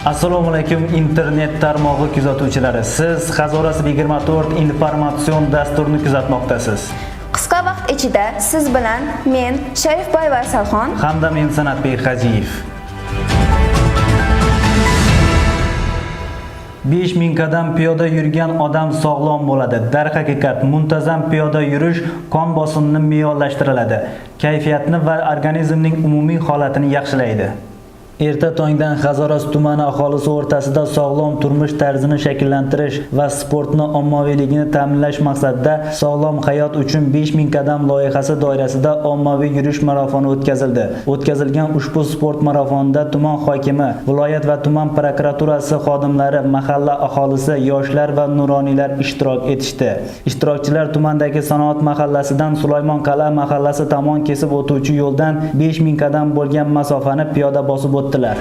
Assalomu alaykum internet tarmog'i kuzatuvchilari. Siz Hazorasp 24 informatsion dasturini kuzatmoqdasiz. Qisqa vaqt ichida siz bilan men Sharifboyeva Asalxon hamda men San'atbek Hajiyev. 5000 qadam piyoda yurgan odam sog'lom bo'ladi. Darhaqiqat, muntazam piyoda yurish qon bosimini me'yorlashtiriladi, kayfiyatni va organizmning umumiy holatini yaxshilaydi. Erta tongdan Hazorasp tumani aholisi o'rtasida sog'lom turmush tarzini shakllantirish va sportni ommaviyligini ta'minlash maqsadida Sog'lom hayot uchun 5000 qadam loyihasi doirasida ommaviy yurish marafoni o'tkazildi. O'tkazilgan ushbu sport marafonida tuman hokimi, viloyat va tuman prokuraturasi xodimlari, mahalla aholisi, yoshlar va nuroniylar ishtirok etishdi. Ishtirokchilar tumandagi sanoat mahallasidan Sulaymon qal'a mahallasi tomon kesib o'tuvchi yo'ldan 5000 qadam bo'lgan masofani piyoda bosib o'tdilar.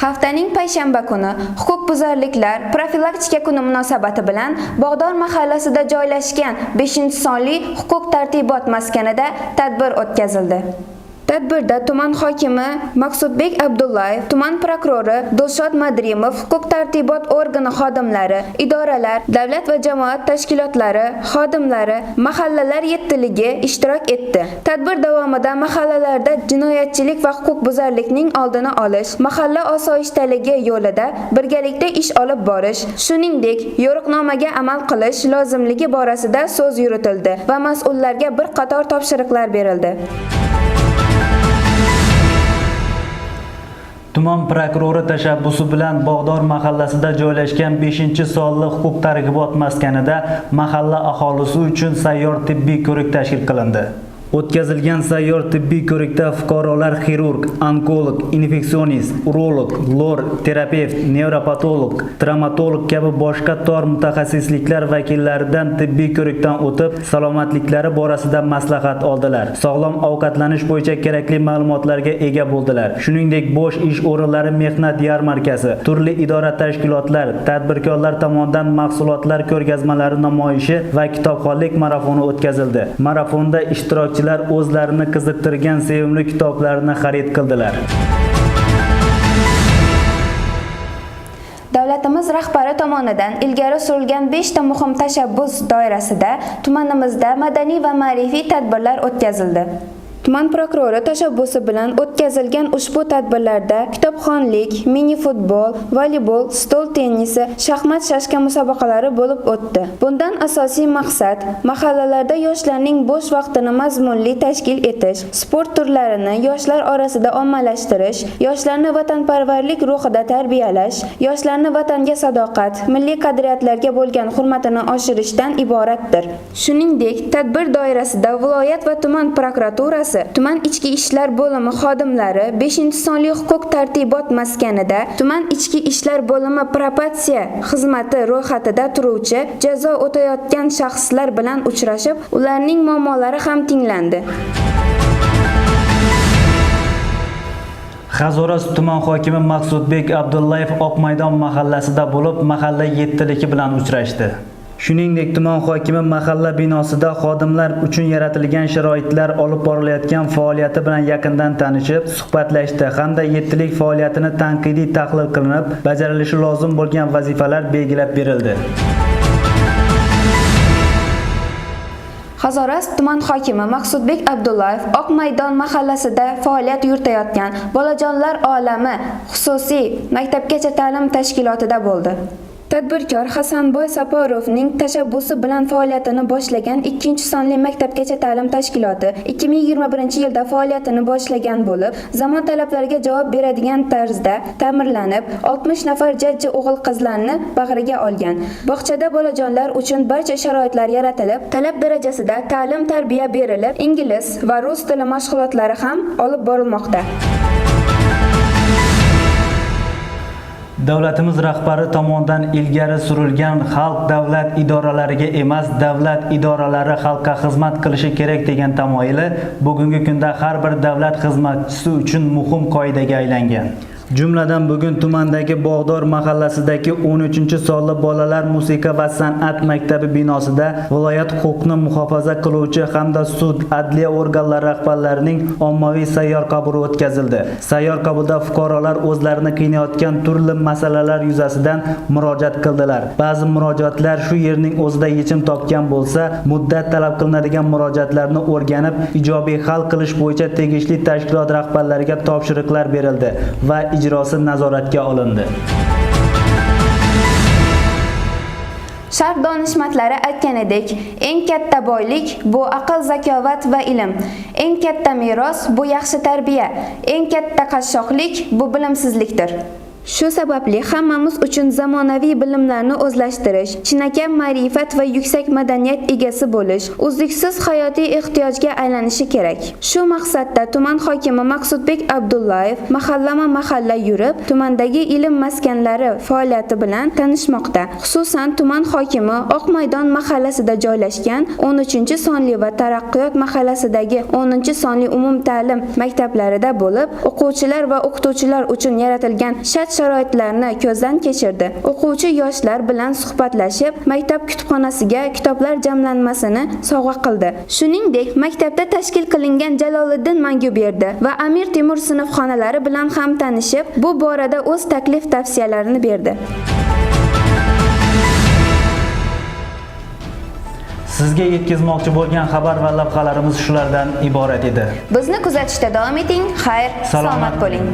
Haftaning payshanba kuni huquqbuzarliklar profilaktika kuni munosabati bilan Bog'dor mahallasida joylashgan 5-sonli huquq-tartibot maskanida tadbir o'tkazildi. Tadbirda tuman hokimi Maqsudbek Abdullayev, tuman prokurori Dilshod Madrimov, huquq-tartibot organi xodimlari, idoralar, davlat va jamoat tashkilotlari xodimlari, mahallalar yettiligi ishtirok etdi. Tadbir davomida mahallalarda jinoyatchilik va huquqbuzarlikning oldini olish, mahalla osoyishtaligi yo'lida birgalikda ish olib borish, shuningdek, yo'riqnomaga amal qilish lozimligi borasida so'z yuritildi va mas'ullarga bir qator topshiriqlar berildi. Tuman prokurori tashabbusi bilan Bog'dor mahallasida joylashgan 5-sonli huquq-tartibot maskanida mahalla aholisi uchun sayyor tibbiy ko'rik tashkil qilindi. O'tkazilgan sayyor tibbiy ko'rikda fuqarolar xirurg, onkolog, infeksionist, urolog, lor, terapevt, nevropatolog, travmatolog kabi boshqa tor mutaxassisliklar vakillaridan tibbiy ko'rikdan o'tib, salomatliklari borasida maslahat oldilar. Sog'lom ovqatlanish bo'yicha kerakli ma'lumotlarga ega bo'ldilar. Shuningdek, bo'sh ish o'rinlari mehnat yarmarkasi, turli idora tashkilotlar, tadbirkorlar tomonidan mahsulotlar ko'rgazmalari namoyishi va kitobxonlik marafoni o'tkazildi. Marafonda ishtirokchilar o'zlarini qiziqtirgan sevimli kitoblarni xarid qildilar. Davlatimiz rahbari tomonidan ilgari surilgan 5 ta muhim tashabbus doirasida tumanimizda madaniy va ma'rifiy tadbirlar o'tkazildi. Tuman prokurori tashabbusi bilan o'tkazilgan ushbu tadbirlarda kitobxonlik, mini futbol, voleybol, stol tennisi, shaxmat shashka musobaqalari bo'lib o'tdi. Bundan asosiy maqsad mahallalarda yoshlarning bo'sh vaqtini mazmunli tashkil etish, sport turlarini yoshlar orasida ommalashtirish, yoshlarni vatanparvarlik ruhida tarbiyalash, yoshlarni vatanga sadoqat, milliy qadriyatlarga bo'lgan hurmatini oshirishdan iboratdir. Shuningdek, tadbir doirasida viloyat va tuman prokuraturasi, tuman ichki ishlar bo'limi xodimlari 5-sonli huquq-tartibot maskanida tuman ichki ishlar bo'limi probatsiya xizmati ro'yxatida turuvchi jazo o'tayotgan shaxslar bilan uchrashib, ularning muammolari ham tinglandi. Hazorasp tuman hokimi Maqsudbek Abdullayev Oq maydon mahallasida bo'lib, mahalla yettiligi bilan uchrashdi. Shuningdek, tuman hokimi mahalla binosida xodimlar uchun yaratilgan sharoitlar, olib borilayotgan faoliyati bilan yaqindan tanishib, suhbatlashdi hamda yettilik faoliyatini tanqidiy tahlil qilinib, bajarilishi lozim bo'lgan vazifalar belgilab berildi. Hazorasp tuman hokimi Maqsudbek Abdullayev Oq maydon mahallasida faoliyat yuritayotgan Bolajonlar olami xususiy maktabgacha ta'lim tashkilotida bo'ldi. Tadbirkor Hasanboy Saparovning tashabbusi bilan faoliyatini boshlagan 2-sonli maktabgacha ta'lim tashkiloti 2021-yilda faoliyatini boshlagan bo'lib, zamon talablariga javob beradigan tarzda ta'mirlanib, 60 nafar jajji o'g'il-qizlarni bag'riga olgan. Bog'chada bolajonlar uchun barcha sharoitlar yaratilib, talab darajasida ta'lim-tarbiya berilib, ingliz va rus tili mashg'ulotlari ham olib borilmoqda. Davlatimiz rahbari tomonidan ilgari surilgan xalq davlat idoralariga emas, davlat idoralari xalqqa xizmat qilishi kerak degan tamoyili bugungi kunda har bir davlat xizmatchisi uchun muhim qoidaga aylangan. Jumladan, bugun tumandagi Bog'dor mahallasidagi 13-sonli bolalar musiqa va san'at maktabi binosida viloyat huquqni muhofaza qiluvchi hamda sud, adliya organlari rahbarlarining ommaviy sayyor qabuli o'tkazildi. Sayyor qabulda fuqarolar o'zlarini qiynayotgan turli masalalar yuzasidan murojaat qildilar. Ba'zi murojaatlar shu yerning o'zida yechim topgan bo'lsa, muddat talab qilinadigan murojaatlarni o'rganib, ijobiy hal qilish bo'yicha tegishli tashkilot rahbarlariga topshiriqlar berildi va ijrosi nazoratga olindi. Sharq donishmandlari aytganidek, eng katta boylik bu aql, zakovat va ilm. Eng katta meros bu yaxshi tarbiya. Eng katta qashshoqlik bu bilimsizlikdir. Shu sababli hammamiz uchun zamonaviy bilimlarni o'zlashtirish, chinakam ma'rifat va yuksak madaniyat egasi bo'lish uzluksiz hayotiy ehtiyojga aylanishi kerak. Shu maqsadda tuman hokimi Maqsudbek Abdullayev mahallama-mahalla yurib, tumandagi ilm maskanlari faoliyati bilan tanishmoqda. Xususan, tuman hokimi Oq maydon mahallasida joylashgan 13-sonli va Taraqqiyot mahallasidagi 10-sonli umumta'lim maktablarida bo'lib, o'quvchilar va o'qituvchilar uchun yaratilgan shart sharoitlarni ko'zdan kechirdi. O'quvchi yoshlar bilan suhbatlashib, maktab kutubxonasiga kitoblar jamlanmasini sovg'a qildi. Shuningdek, maktabda tashkil qilingan Jaloliddin Manguberdi va Amir Temur sinfxonalari bilan ham tanishib, bu borada o'z taklif tavsiyalarini berdi. Sizga yetkazmoqchi bo'lgan xabar va lavhalarimiz shulardan iborat edi. Bizni kuzatishda davom eting. Xayr, salomat bo'ling.